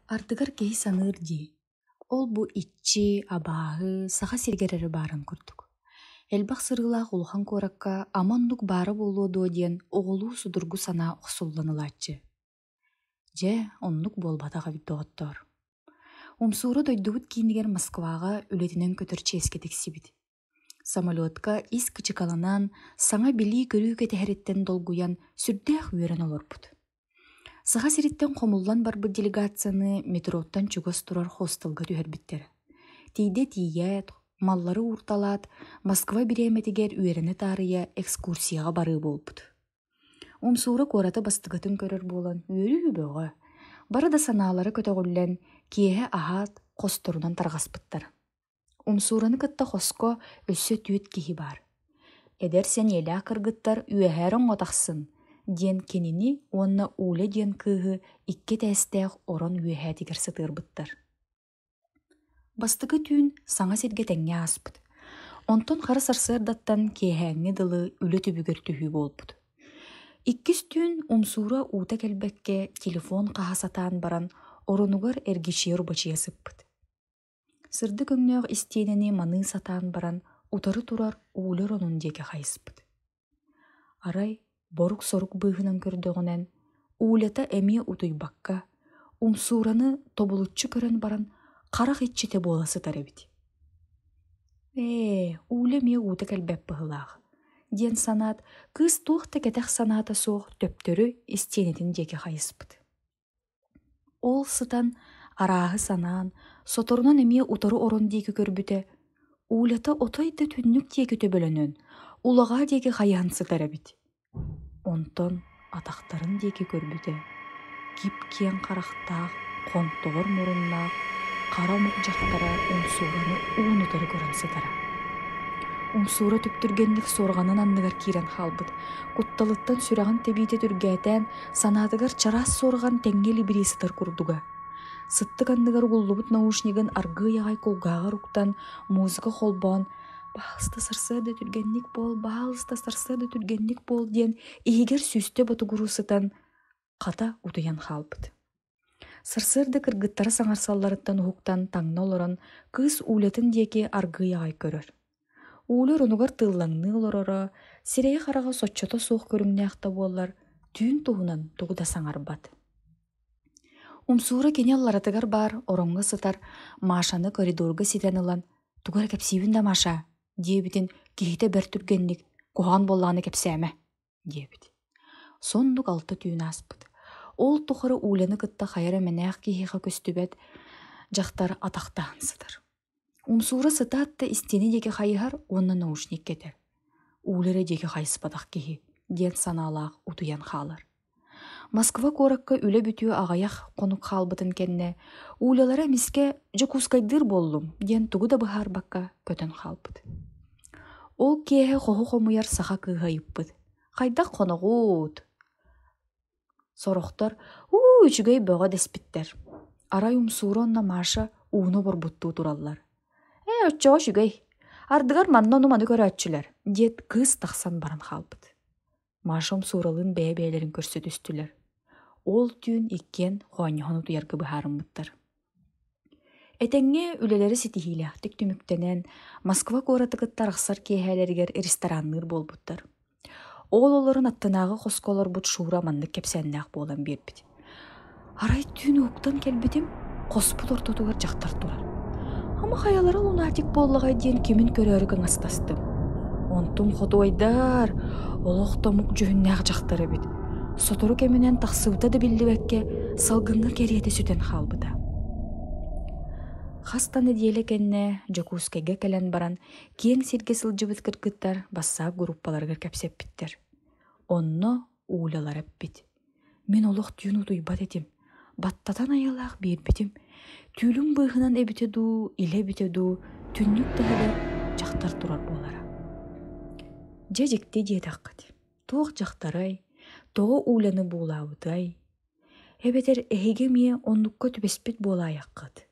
Ардыгар киһи саныыр дии, ол-бу иччи, абааһы Саха сиригэр эрэ баарын курдук. Элбэх сырыылаах улахан куоракка ама оннук баара буолуо дуо диэн оҕолуу судургу санаа охсуллан ылааччы. Дьэ, оннук буолбатах эбит доҕоттоор. Умсуура дойдубут киинигэр Москваҕа үлэтинэн көтөр чиэскэ тиксибит. Самолетка ис кычыкаланан, саҥа билии-көрүү кэтэһэриттэн долгуйан, сүрдээх үөрэн олорбут. Саха сириттэн хомуллан барбыт делегацияны метроттан чугас турар хостелга түһэрбиттэр. Тиийдэ тиийээт, маллары уурталаат, Москва бириэмэтигэр үөрэнэ таарыйа экскурсияҕа барыы буолбут. Умсуура куораты бастакытын көрөр буолан үөрүү бөҕө, бары да санаалара көтөҕүллэн, киэһэ аһаат, хосторунан тарҕаспыттар. Умсуураны кытта хоско өссө түөрт киһи баар. Эдэр сэниэлээх кыргыттар үөһээ ороҥҥо тахсын диэн кинини уонна Уля диэн кыыһы икки этээстээх орон үөһээтигэр сытыарбыттар. Бастакы түүн саҥа сиргэ тэҥҥэ ааспыт. Онтон хара сарсыардаттан киэһээҥҥи дылы үлэ түбүгэр түһүү буолбут. Иккис түүн Умсуура уута кэлбэккэ телефон хаһа сатаан баран оронугар эргичийэ-урбачыйа сыппыт. Сырдык өҥнөөх истиэнэни маныы сатаан баран утары турар Уля оронун диэки хайыспыт. Арай борук-сорук быыһынан көрдөҕүнэн, Улята эмиэ утуйбакка, Умсуураны тобулуччу көрөн баран харах иччитэ буола сытар эбит. «Ээ, Уля эмиэ уута кэлбэт быһыылаах» диэн санаат, кыыс туох да кэтэх санаата суох төптөрү истиэнэтин диэки хайыспыт. Ол сытан, арааһы санаан, соторунан эмиэ утары орон диэки көрбүтэ, Улята отой да түннүк диэки төбөлөнөн, улаҕаа диэки хайыһан сытар эбит. Онтон атахтарын диэки көрбүтэ, кип-киэҥ харахтаах, хонтоҕор муруннаах хара омук дьахтара Умсуураны уун-утары көрөн сытара. Умсуура түптүргэнник суорҕанын анныгар киирэн хаалбыт, кутталыттан сүрэҕин тэбиитэ түргээтээн, санаатыгар чараас суорҕан тэҥҥэ илибирии сытар курдуга. Сыттык анныгар угуллубут наушнигын аргыый аҕай кулгааҕар уктан, музыка холбоон «Баһаалыста сарсыарда түргэнник буол, баһаалыста сарсыарда түргэнник буол» диэн иһигэр сүүстэ ботугуруу сытан, хата утуйан хаалбыт. Сарсыарда кыргыттара саҥарсалларыттан уһуктан таҥна олорон, кыыс Улятын диэки аргыый аҕай көрөр. Уля оронугар тыыллаҥныы олороро, сирэйэ-хараҕа соччото суох көрүҥнээх да буоллар, түүн туһунан тугу да саҥарбат. Умсуура кини алларатыгар баар ороҥҥо сытар Машаны коридорга ситэн ылан «Тугу эрэ кэпсиибин да, Маша» диэбитин киһитэ бэрт түргэнник «Куһаҕан буоллаҕына кэпсээмэ» диэбит. Соннук алта түүн ааспыт. Ол тухары Уляны кытта хайа эрэ мэнээх киһиэхэ көстүбэт дьахтар атахтаан сытар. Умсуура сытаат да истиэнэ диэки хайыһар уонна наушник кэтэр. Уля эрэ диэки хайыспатах киһи диэн санаалаах утуйан хаалар. Москва куоракка үлэ бүтүө аҕыйах хонук хаалбытын кэннэ Улялара эмискэ «Дьокуускайдыыр буоллум» диэн тугу да быһаарбакка көтөн хаалбыт. Ол киэһэ хоһу хомуйар саха кыыһа ыйыппыт: «Хайдах хоноҕут?» Сорохтор «Уу, үчүгэй бөҕө» дэспиттэр. Арай Умсуура уонна Маша ууну оборбуттуу тураллар. «Ээ, оччоҕо үчүгэй. Ардыгар манна ону-маны көрөөччүлэр» диэт кыыс тахсан баран хаалбыт. Маша Умсууралыын бэйэ-бэйэлэрин көрсө түстүлэр. Ол түүн иккиэн хоонньоһон утуйарга быһаарыммыттар. Этэҥҥэ үлэлэрэ ситиһиилээхтик түмүктэнэн, Москва куораты кытта арахсар киэһээлэригэр ресторанныыр буолбуттар. Ол олорон аттынааҕы хоско олорбут Шура маннык кэпсээннээх буолан биэрбит. Арай түүн уһуктан кэлбитим, хоспут ортотугар дьахтар турар. Ама хайалара лунатик буоллаҕай диэн кимин көрөөрү кыҥастастым. Онтум хотуойдар, олох томук дьүһүннээх дьахтар эбит. Сотору кэминэн тахсыбыта да биллибэккэ, салгыҥҥа кэриэтэ сүтэн хаалбыта. Хас да нэдиэлэ кэннэ Дьокуускайга кэлэн баран, киэҥ сиргэ сылдьыбыт кыргыттар бассаап группаларыгар кэпсэппиттэр. Онно Улялар эппит: «Мин олох түүн утуйбат этим, баттатан айылаах биэрбитим. Түүлүм быыһынан эбитэ дуу, илэ эбитэ дуу, түннүк таһыгар дьахтар турар буолара». Дьэ дьикти диэтэххит. Туох дьахтарай, тоҕо Уляны буулаабытай? Эбэтэр эһиги эмиэ оннукка түбэспит буолаайаххыт.